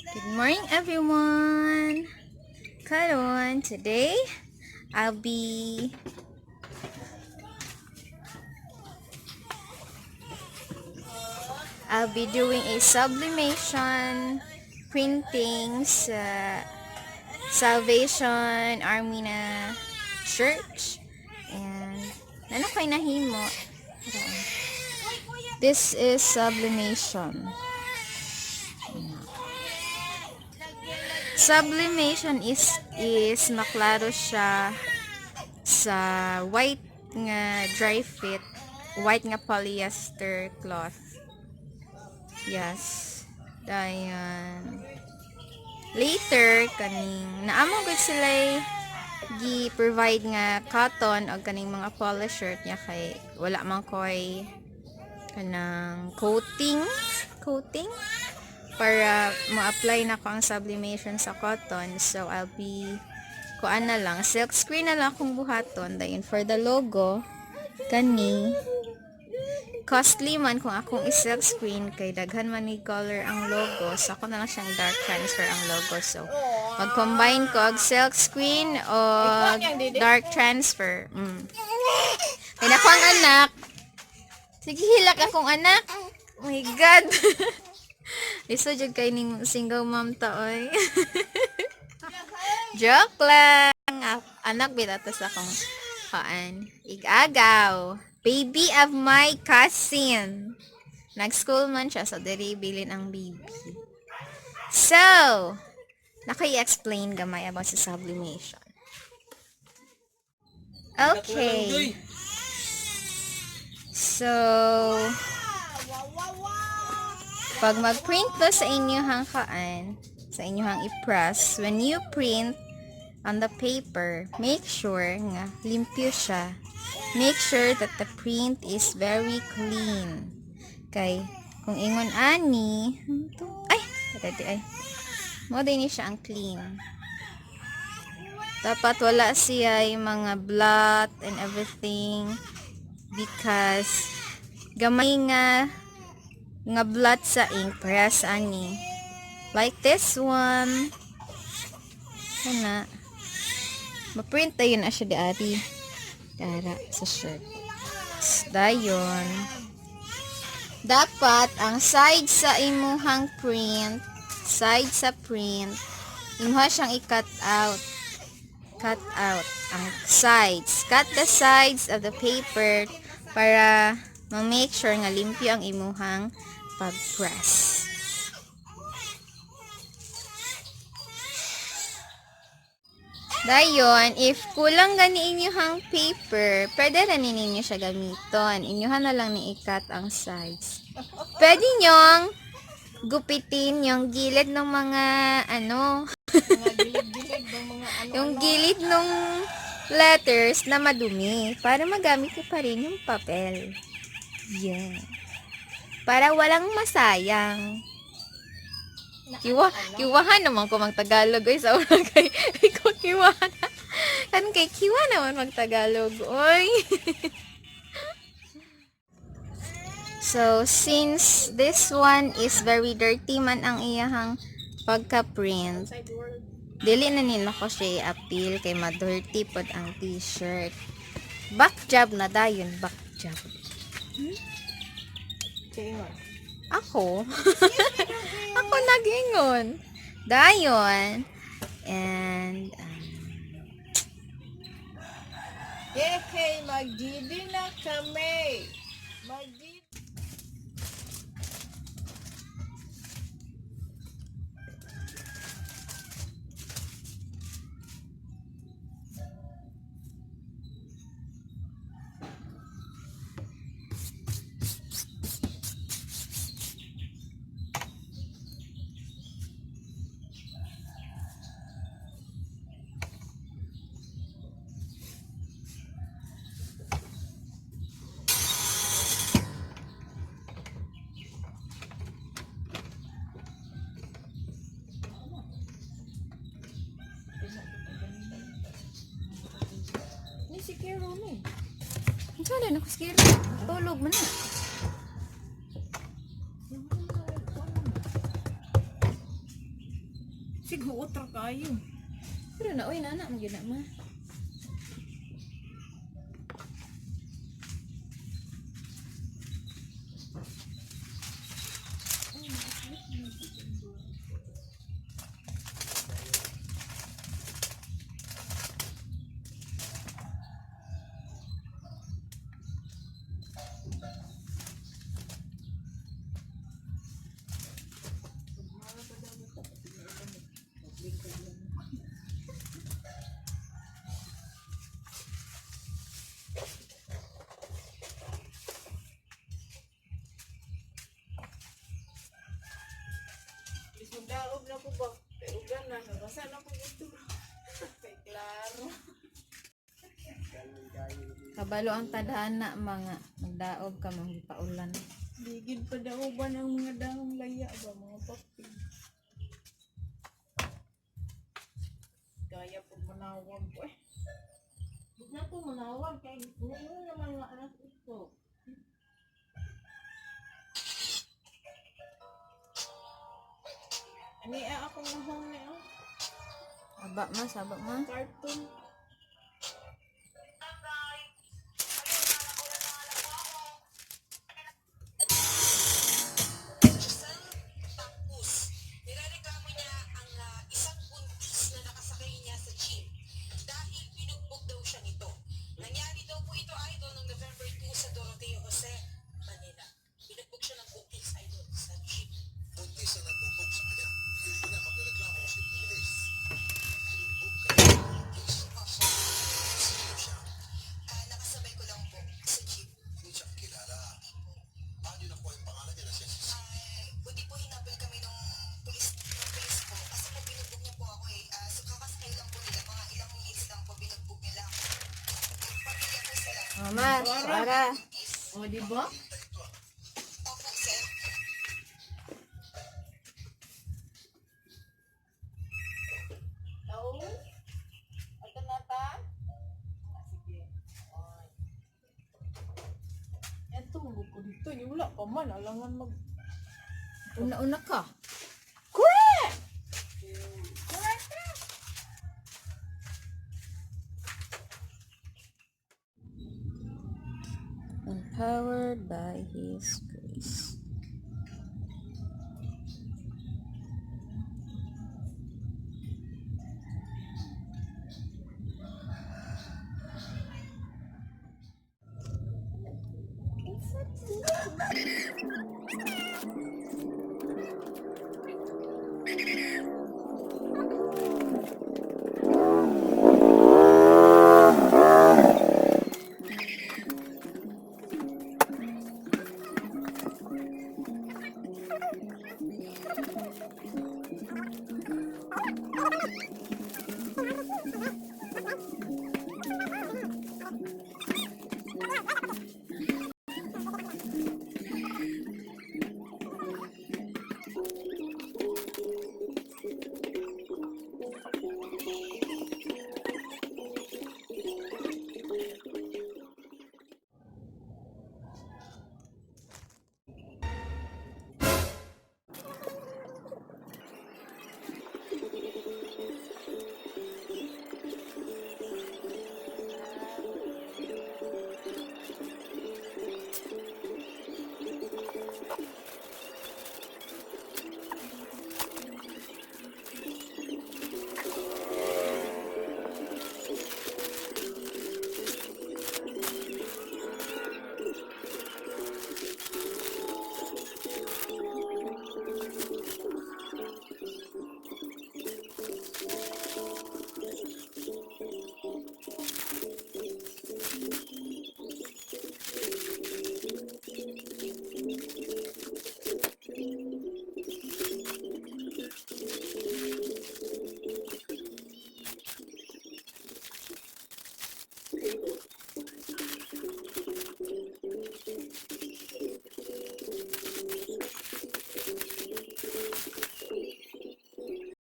Good morning, everyone. Karon, today I'll be doing a sublimation printing sa Salvation Army na church. And nano kay nahimo. This is sublimation. Sublimation is maklaro siya sa white nga dry fit, white nga polyester cloth. Yes. Dayon. Later, kaning naamo gud sila gi-provide nga cotton o kaning mga polo shirt niya kay wala man koy kanang coating coating para ma-apply na ko ang sublimation sa cotton. So I'll be kuan na lang, silk screen na lang akong buhaton. Dayon for the logo, kani costly man kung akong i-silk screen kay daghan man ni color ang logo, so ako na lang siyang dark transfer ang logo. So mag-combine ko og silk screen o dark transfer. Kay nako ang anak, sige, hilak akong anak. Oh my God. Lisod jud kay ning single mom ta oy. Joke lang. Anak bitato sa akong kaan. Igagaw. Baby of my cousin. Nag-school man siya, so diri bilin ang baby. So, naka-explain gamay about sa sublimation. Okay. So, pag mag-print ba sa inyong kaan, sa inyong i-press, when you print on the paper, make sure nga limpyo siya. Make sure that the print is very clean. Kay, kung ingon ani, ay, tadi ay, mo din ni siya ang clean. Dapat wala siya yung mga blot and everything because gamay nga nga blot sa ink press ani. Like this one. Kana. Ma-print tayo na siya di ari. Dara sa shirt. Dayon. Dapat ang side sa imuhang print, side sa print, imuha siyang i-cut out. Cut out ang sides. Cut the sides of the paper para ma-make sure nga limpyo ang imuhang pag-press. Dayon, if kulang gani inyuhang paper, pwede ra ni ninyo siya gamiton. Inyuhan na lang ni i-cut ang sides. Pwede nyong gupitin yung gilid ng mga ano, Mga gilid-gilid ng mga ano. Yung gilid ng letters na madumi para magamit ko pa rin yung papel. Yeah. Para walang masayang. Kiwa, kiwahan naman ko magtagalog oy sa una kay ikaw kiwahan. Kan kay kiwa naman magtagalog oy. So since this one is very dirty man ang iyahang pagka-print, Outside world. dili na nila ko siya i-appeal kay ma-dirty pod ang t-shirt. Back job na dayon, back job. Sige nga. Ako? Ako nagingon. Dayon. And, Yehey, magdidi na kami. Magdidi. Ni si Kero ni. Ano na ako siguro? Tulog man na. Ambot ra kayo. Pero na oy na na man gyud na ma. Bis magdaog na ko ba? Kay ugan na, nabasa na ko gusto. Kay klaro. Kabalo ang tadhana mga magdaog ka mangipaulan. Ligid pa daoban ang mga dahong laya ba mga papi. Gaya pag manawag ko eh. Di na ko manawag kay ngayon naman nga anak ito. Ani ah, akong nahong ni ah. Aba ma, saba ma. Cartoon. Giselle Tangkus. Nirereklamo niya ang isang buntis na nakasakay niya sa jeep dahil binugbog daw siya nito. Nangyari daw po ito, idol, noong November 2 sa Doroteo Jose, Manila. Binugbog siya ng buntis, idol, sa jeep. Buntis na nagbugbog sa kanya. Hindi na magreklamo si buntis. Binugbog kayo ng buntis. Sino siya? Nakasabay ko lang po sa jeep. Hindi siya kilala. Paano nakuha yung pangalan niya na siya si Buti po hinabol kami ng pulis po. Kasi po binugbog niya po ako eh. So kakasakay lang po nila, mga ilang minutes lang po binugbog nila ako. Pamilya po sila. Mama, para. O, di ba? Opo, sir. Tao? Ato na ta? Ah, sige. Oy. Eto, ko dito. Ni wala pa man. Alangan mag... Una-una ka. Correct! Correct! Empowered by His grace.